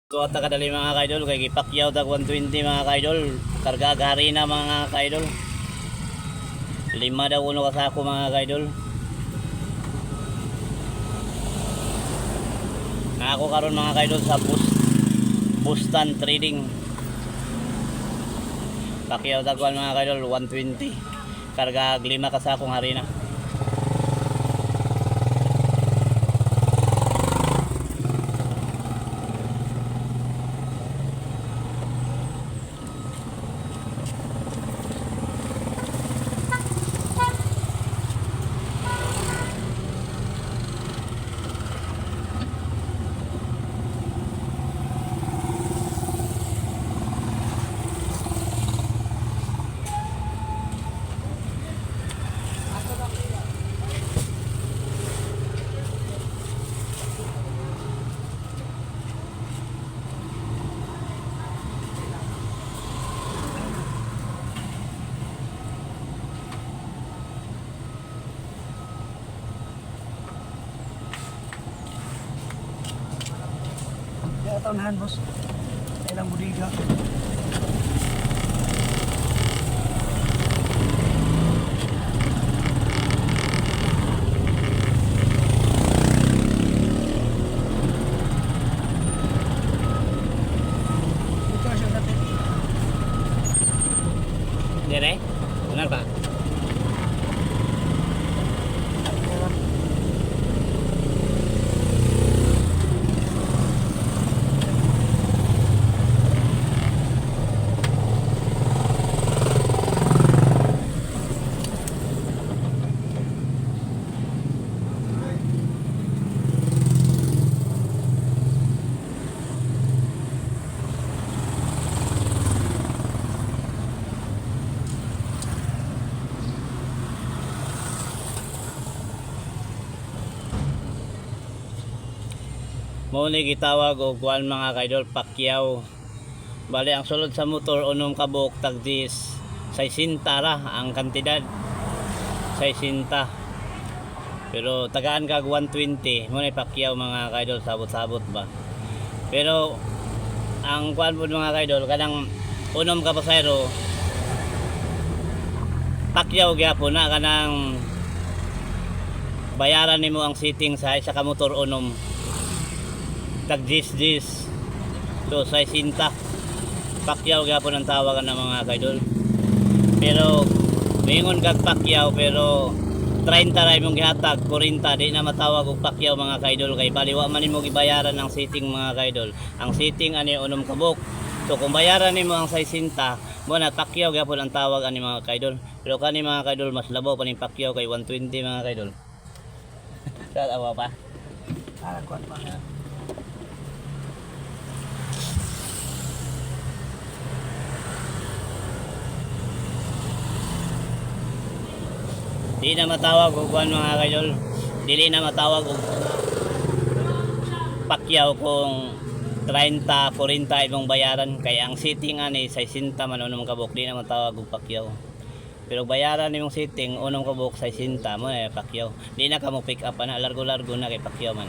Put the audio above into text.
Tuwa ta kadali, mga kaidol, kay gipakyaw tag 120, mga kaidol. Karga og harina, mga kaidol. Lima daw kuno kasako, mga kaidol. Na ako karon, mga kaidol, sa Bustan Trading. Pakyaw tag kuan, mga kaidol, 120. Karga og lima kasakong harina. Kaya taon, boss. Ilang budiga. Dito siya dati. Dire? Benar pa? Mao ni gitawag og kuan, mga kaidol, pakyaw. Bale ang sulod sa motor unom ka buok tag dis 60 ra ang kantidad. 60. Pero tagaan kag 120 mo ni pakyaw, mga kaidol, sabot-sabot ba. Pero ang kuan pud, mga kaidol, kanang unom ka pasahero pakyaw gyapon na kanang bayaran nimo ang sitting sa isa ka motor unom tag 10 10, so 60. Pakyaw gyapon ang tawagan ng mga kaidol, pero mingon kag pakyaw pero 30 ra imong gihatag, 40, di na matawag og pakyaw, mga kaidol, kay baliwa man nimo gibayaran ang sitting, mga kaidol. Ang sitting ani unom ka buok, so kung bayaran nimo ang 60 mo na pakyaw gyapon ang tawag ani, mga kaidol. Pero kani, mga kaidol, mas labaw pa ning pakyaw kay 120, mga kaidol. Sa awa pa. Ah, kuwan pa. Di na matawag og kuan, mga kaidol. Dili na matawag og pakyaw kung 30, 40 imong bayaran kay ang sitting ani 60 man unom ka buok, di na matawag og pakyaw. Pero bayaran nimong sitting unom ka buok 60 mo na pakyaw. Di na ka mo pick up ana, largo-largo na kay pakyaw man.